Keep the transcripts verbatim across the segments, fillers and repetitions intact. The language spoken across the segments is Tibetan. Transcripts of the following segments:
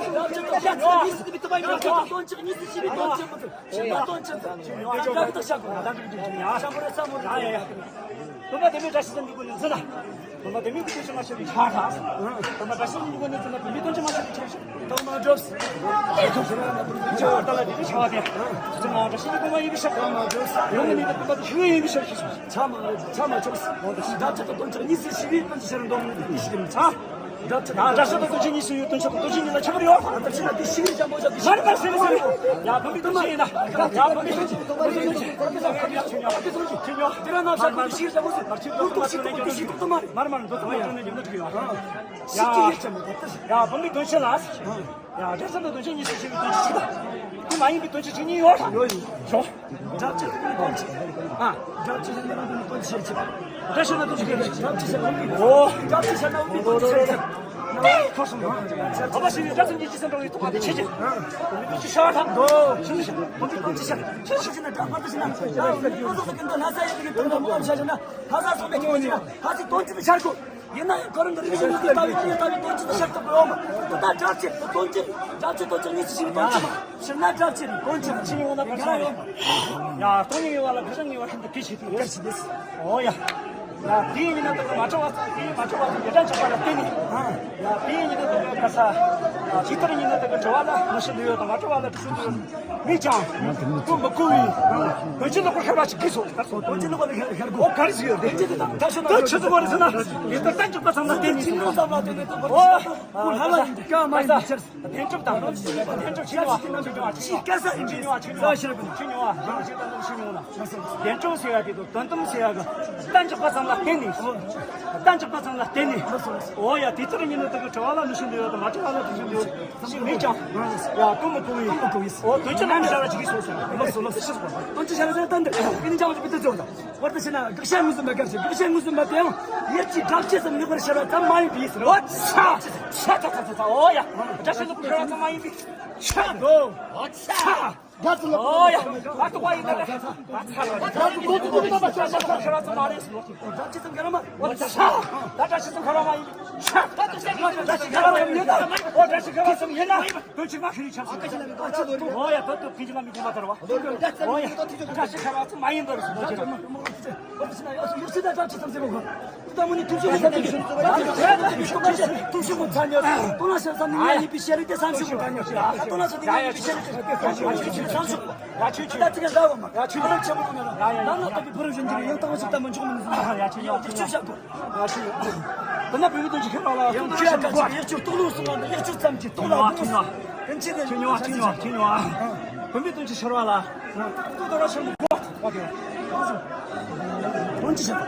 དགྲ་བཅོམ་དང་དགྲ་བཅོམ་གཉིས་སུ་མེད་པའི་དོན་ཆེན་པོ། ཞི་བ་དོན་ཆེན་པོ། ཞི་བ་དོན་ཆེན་པོ། ཡ་ཡ་ཡ། བུམ་པ་དེ་མོའི་བཀྲ་ཤིས་ཙམ་གྱི་སྒོ་ནས་འཛིན་ན། བུམ་པ་དེ་མོའི་སྐུ་དོན་ཆེན་མ་ཤར་བའི་ཆ་ཧྲ། བུམ་པ་བཀྲ་ཤིས་ཙམ་གྱི་སྒོ་ནས་འཛིན་ན་བུམ་པའི་དོན་ཆེན་མ་ཤར་བའི་ཆ་ཧྲ། ད་མ་གྲུབ། ཆ་ཧྲ་ད་ལ་དེ་ནི་ཆ་བ་དེ། ཙམ་མ་བཀྲ་ཤིས་ཀྱི་བུམ་པ་ཡིན་པའི་ཤ། ད་མ་གྲུབ། ཡོང་ནི་མེད་པའི་བུམ་པ་དེ་ཤི་བའི་ཡིན་པའི་ཤ་ཤི་སོང་། ཆ་མ་ཆ་མ་ཆོག་སི། དགྲ་བཅོམ་དང་དོན་ཆེན་གཉིས་སུ་ཞི་བའི་དོན་ཆེན་ཤར་འདོམ་ནི་དེ་ཤི་རིམ་ཆ། དགྲ་བཅོམ་དང་དོན་ཆེན་གཉིས་སུ་ཡོད་དོན་ཆེན་དང་དོན་ཆེན་གཉིས་ལ་ཁྱད་པར་ཡོད། ད་ལྟ་ཕྱི་ན་དེ་ཤི་རིམ་ཆ་མོ་ཆ་དེ་ཤི་རིམ་ཆ་མོ་ཆ། ཡ་བུམ་པའི་དོན་ཆེན་ཡིན་ན། ཡ་བུམ་པའི་དོན་ཆེན་དོན་ཆེན་ཆེ་ཉོ། དེ་ར་ན་ཆ་ཁོ་དེ་ཤི་རིམ་ཆ་མོ་ཆ། ཁོ་དོན་ཆེན་དོན་ཆེན་ཤི་ཐུབ་ཐུབ་མ་རེད། མར་མར་འགྲོ་ཐུབ་མ་ཐུབ་ནས་རྒྱབ་ན་འགྲིག་ཡོད། ཤི་ཅི་ཡིན་ཆ་མོ་ད་ལྟ་ཤི། ཡ་བུམ་པའི་དོན་ཆེན་ལ། ཡ་དགྲ་བཅོམ་དང་དོན་ཆེན་གཉིས་སུ་ཞི་བའི་དོན་ཆེན་ཞིག་དང་། དེ་མ་ཡིན་པའི་དོན་ཆེན་གཅིག་གཉིས་ཡོད། ཡོད་ཡིན། ཞོག་དགྲ་བཅོམ་དང་དོན་ཆེན། ཨ། དགྲ་བཅོམ་དང་དོན་ཆེན་ཞིག་དང་། དགྲ་བཅོམ་དང་དོན་ཆེན་ཞིག་དང་། དགྲ་བཅོམ་དང་དོན་ཆེན་ཞིག་དང་། ཨོ། དགྲ་བཅོམ་དང་དོན་ཆེན་ཞིག་དང་། ཨོ། ཁོ་སོང་། ཨ་ཕ་ཞིག་དགྲ་བཅོམ་གྱི་ཅི་སེམས་འགྲོ་བའི་ཐོག་མ་དེ་ཆེ་ཆེ། དོན་ཆེན་ཤ་ཐག་དོ། ཆེ་ཆེ། དོན་ཆེན་དོན་ཆེན་ཤ། ཆེ་ཆེ་ན་དགྲ་བར་དུ་ཞིག་ན། ཡ་ཡོད་ལ་ཡོད། ལྷ་ས་སོང་བའི་ཁྱོད་ཀྱི་ལྷ་ས་དོན་ཆེན་དུ་ཤར་དགོས། ཡིན་ན་ཡང་གོ་རིམ་འདི་རིག་གཞུང་ལུགས་ཀྱི་ལྟ་བའི་ཀྱི་ལྟ་བའི་དོན་ཆེན་དུ་ཤར་ཐུབ་ཡོད་མ། ད་ལྟ་དགྲ་བཅོམ་དོན་ཆེན། དགྲ་བཅོམ་དོན་ཆེན་གཉིས་སུ་ཞི་བའི་དོན་ཆེན་མ། ཕྱིར་ན་དགྲ་བཅོམ་དོན་ཆེན་ཕྱིར་ཡོང་ན་ག་རེ་ཡོད་མ། ཡ་སྟོང་ཉིད་ཡོད་པ་ལ་ག་ས་ངེས་པ་ཤིན་ཏུ་གལ་ཆེ་དེ། གལ་ཆེ་དེ། ཨོ་ཡ། ཡ་དེའི་ཉིན་ནི་དུ་མ་བྲལ་བ་དེའི་མ་བྲལ་བ་དེ་ཡི་དགྲ་འཇོམས་པ་ལ་བརྟེན་ནས། ཡ་དེའི་ཉིན་ནི་དུ་ག་ས། ཇི་ལྟར་ཉིན་ནི་དུ་གྲོལ་བ་ལ་མི་ཤི་འདོད་ཡོད་དང་མ་གྲོལ་བ་ལ་དྲི་ཤོད་འདོད་ཡོད། མིག་ཀྱང་ཀུན་ཏུ་བསྐོར་བའི་དོན་ཆེན་ལ་ཁོ་ཤར་བ་ཞིག་གིས་སོ། དོན་ཆེན་ལ་ཁོ་ཤར་གོ། ག་རེ་ཞིག་ཡོད་དེ། ད་ཆུ་ཚོད་གོ་རེ་ཟེར་ན་ལས་དོན་གཏན་འཇགས་པ་ཙམ་ལ་བརྟེན་ནས་སོ། ཨོ། ཁོ་ལྷ་ལ་ཡིན་དུ་ཀྱང་མ་ཡིན་པའི་ཕྱིར། བདེན་གྲུབ་དང་བདེན་གྲུབ་ཆེ་ཉུང་བ་ཆེ་ཉུང་བ་ཆེ་ཉུང་བ་ཆེ་ཉུང་བ་རང་བཞིན་དང་ཆེ་ཉུང་བ་ལ། བདེན་གྲུབ་ཟེར་བ་དེ་དང་དོན་དམ་ཟེར་བ་གི་གཏན་འཇགས་པ་ཙམ་ལ་བརྟེན་ནས། གཏན་འཇགས་པ་ཙམ་ལ་བརྟེན་ནས། ཨོ་ཡ་དེ་ལྟར་ཉིད་ནི་དུ་གི་གྲོལ་བ་ལ་མི་ཤི་འདོད་ཡོད་དང་མ་གྲོལ་བ་ལ་དྲི་ཤོད་འདོད་ཡོད། ཞིག་མེད་ཀྱང་། ཡ་ཀུན་མི་ཀུ་ཡིས། ཀུན་མི་ཀུ་ཡིས། ཨོ་དོན་ཆེན་ལམ་ཤར་བ་ཅིག་གིས་སོ་སོ། ལོ་སོ་ལོ་སོ་ཤི་སོ། དོན་ཆེན་ཤར་བ་ཟེར་ཏན་ཏན་ཀུན་ནི་ཅང་བ་ཅིག་པི་ཏི་ཚོ་དང་། བར་དུ་ཕྱིན་ན་དགག་བྱ་མངོན་སུམ་པ་གལ་ཆེ། དགག་བྱ་མངོན་སུམ་པ་དེའང་ཡིད་ཀྱི་དགྲ་བཅོམ་ཙམ་ལེགས་པར་ཤར་བ་ཙམ་མ་ཡིན་པའི་ཕྱིར། ཨོ་ཚ། ཚ་ཚ་ཚ་ཚ་ཚ། ཨོ་ཡ། དགྲ་བཅོམ་ལེགས་པར་ཤར་བ་ཙམ་མ་ཡིན་པའི་ཕྱིར། ཨོ་ཚ། ཨོ་ཡ། ཨ་ཏོ་བ་ཡིན་ད་ལ། ཨ་ཚ་ལ། དགྲ་བཅོམ་ལེགས་པར་ཤར་བ་ཙམ་མ་རེད་ཟེར་ལོ། དགྲ་བཅོམ་ཙམ་ག་ར་མ། ཨོ་ཚ། ད་དགྲ་བཅོམ་ཙམ་ག་ར་མ་ཡིན་པའི་ཕྱིར། ད་དགྲ་བཅོམ་ལེགས་པར་ཤར་བ་ཙམ་ཡིན་ན། ཨོ་དགྲ་བཅོམ་ལེགས་པར་ཤར་བ་ཙམ་ཡིན་ན། དོན་ཆེན་མ་ཤེས་རིག་ཆགས་སོང་། ཨོ་ཡ་ད་དུ་ཕིན་ཅི་ལ་མི་དགོས་མ་དར་བ། ཨོ་ཡ། བཀྲ་ཤིས་ཁ་རག་ཚོ་མ་ཡིན་པར་སོང་། ཡག་ཤོས་ད་བྲམ་ཆེ་ཚང་ཟེར་གོ་ག། ད་མོ་ནི་ཐུགས་ཤོར་གོ་ཚ་ཉོ། ཐུགས་ཤོར་གོ་ཚ་ཉོ། ཏོ་ལ་ཤ་ས་ནི་ང་ཡིན་པའི་ཤེས་རིག་དེ་བསམ་ཤོར་གོ་ཚ་ཉོ། ཏོ་ལ་ཤ་ནི་ང་ཡིན་པའི་ཤེས་རིག་དེ་བསམ་ཤོར་གོ། ཡ་ཆོས་ཆོས། ད་ཅི་ག་འདྲ་བ་མ། ཡ་ཆོས་ཆོས། ཕུ་རབ་ཆེན་པོ་ཡོང་ན་ཡ་ཡ་ཡ། ནང་ན་ལྟ་བུའི་ཕུ་རབ་གཞོན་གྱི་ཡང་དག་པ་ཞིག་ལྟ་མི་འཇོག་མི་ནུས། ཡ་ཆོས་ཡ། ཡག་ཤོས་བཤད་གོ། ཡ་ཆོས་ཡ། དེ་ན་བོད་ཀྱི་དོན་ཆེན་ཁྱེད་རང་ལ་ཡང་ཁྱོད་ཡ་ག་ཡག་ཤོས་རྟོགས་ལུགས་སུ་ང་ཡག་ཤོས་ཙམ་གྱིས་རྟོགས་ལ་དགོངས་སོ། ཡིན་ཆེ་གི་ཆེ་ཉོ་བ་ཆེ་ཉོ་བ་ཆེ་ཉོ་བ། བོད་མིའི་དོན་ཆེན་ཤར་བ་ལ། ཏུ་ཏུ་ར་ཤར་མི་དགོས། དོན་ཆེན་ཤར།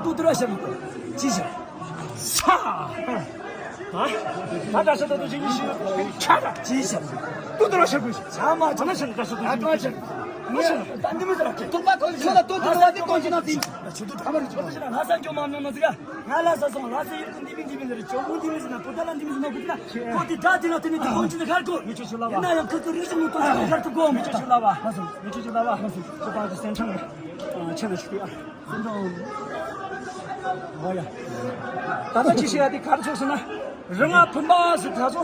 ཏུ་ཏུ་ར་ཤར་མི་དགོས། ཅི་ཤར། ས། ད་ད་ད་ཤར་ད་དུ་ཅི་ཉི་ཤི། ཆ་ད་ཅི་ཤར། ཏུ་ཏུ་ར་ཤར་དགོས་ཤི། ཆ་མ་ཆ་ན་ཤར་ད་ཤར་ད་ཅི་ཉི་ཤི། ད་ཤར། ད་ཤར་ད་འདི་མི་ཟེར་ར་ཁྱེད། ཏུ་པ་ཏུ་ཤར་ད་ཏུ་ཏུ་ར་ཏི་ཏུ་ཅི་ན་ཏི། ད་ཆུ་ཏུ་ད་མ་རུ་ཆུ་ཏུ་ཤར་ན་ས་འགྱོ་མ་མྱོང་ན་ཟིག་ག། ང་ལ་ས་སོང་ལ་ས་ཡིན་ཀུན་འདི་མི་འདི་མི་ཟེར་ཅོ་མོ་འདི་མི་ཟེར་ན་པོ་ཏ་ལ་འདི་མི་ཟེར་ན་གུ་ཏི་ན་ཁོ་དེ་དགྲ་དེ་ལ་དེ་ནི་དེ་ཁོང་ཅི་ན་ཁར་གོ། མི་ཆོ་ཆོ་ལ་བ། ཡིན་ན་ཡང་ཁོ་ཚོ་རིག་གཞུང་ངོ་ཏོ་ཞིག་ཁར་ཐུག་གོ། མི་ཆོ་ཆོ་ལ་བ། མ་སོང་། མི་ཆོ་ཆོ་ལ་བ། མ་སོང་། ཁྱོད་པ་གི་སེམས་ཁྲང་གི་ཆེ་ན་ཞིག་ཡ། སེམས་ཁྲང་། འོ་ཡ། ད་ལྟ་ཅི་ཤེས་ཡ་དེ་གར་ཆོག་སོང་ན། རི་ང་ཕུན་པ་ཟིག་ད་སོ།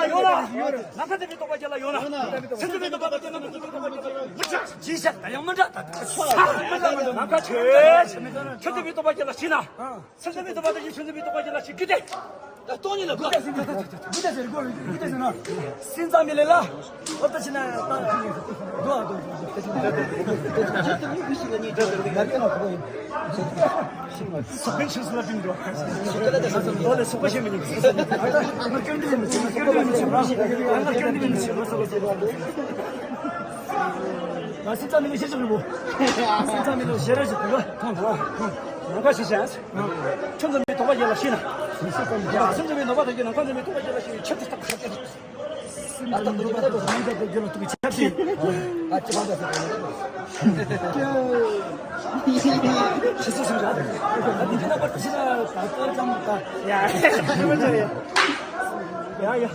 ལ་ཡོད་ན། ནམ་མཁའ་ལྡན་པའི་རྟོག་པ་ཅན་ལ་ཡོད་ན། སེམས་ཙམ་པའི་རྟོག་པ་དང་ནམ་མཁའ་ལྡན་པའི་རྟོག་པ་ཅན་ལ་མི་འདྲ། ཇི་ཤར་ད་ཡང་མི་འདྲ། ད་ནམ་མཁའ་ཆོས་ཅན། ཁྱོད་ཙམ་པའི་རྟོག་པ་ཅན་ལ་ཤེས་ན། སེམས་ཙམ་པའི་རྟོག་པ་དང་ཡིད་སེམས་ཙམ་པའི་རྟོག་པ་ཅན་ལ་ཤེས་རྒྱུ་དེ། ད་སྟོང་ཉིད་ལ་གོ། སེམས་ཙམ་མི་ལས་ལ། འོ་ད་ཕྱི་ན་ད་འགྲོ་ཨ་འགྲོ། ཚོགས་པའི་ཆོས་སུ་ལ་བསྟིམ་འགྲོ། ལོ་ལ་ཚོགས་པ་ཤེས་མི་ཉན། ང་སྐྱོན་འདྲི་ཡིན་མི་ཚེ་ང་སྐྱོན་འདྲི་ཡིན་མི་ཚེ་ང་སྐྱོན་འདྲི་ཡིན་མི་ཚེ་ལོ་སོ་ལོ་སོ་ལོ། ང་སེམས་ཙམ་མི་ལས་ཤེས་ཆོག་གི་མོ། སེམས་ཙམ་མི་ལས་ཤེས་ར་ཞིག་གོ་ག་ཐོང་གོ་ཐོང་། ང་ཁ་ཤས་ཤས། ཁྱོད་ཚོ་མི་དོགས་པ་ཡོད་ལ་ཤེས་ན། ཡ་སེམས་ཙམ་མི་དོགས་པ་དང་ཡོད་ན་ཁོང་ཚོ་མི་དོགས་པ་ཡོད་ལ་ཤེས་ཡོད་ཁྱབ་ཏུ་ཐག་ཁ་ཏེ། ཨ་ཏག་ཏག་ཏག་ཏག་ཏག་ཏག་ཏག་ཏག་ཏག་ཏག་ཏག་ཏག་ཏག་ཏག་ཡ་ཡ།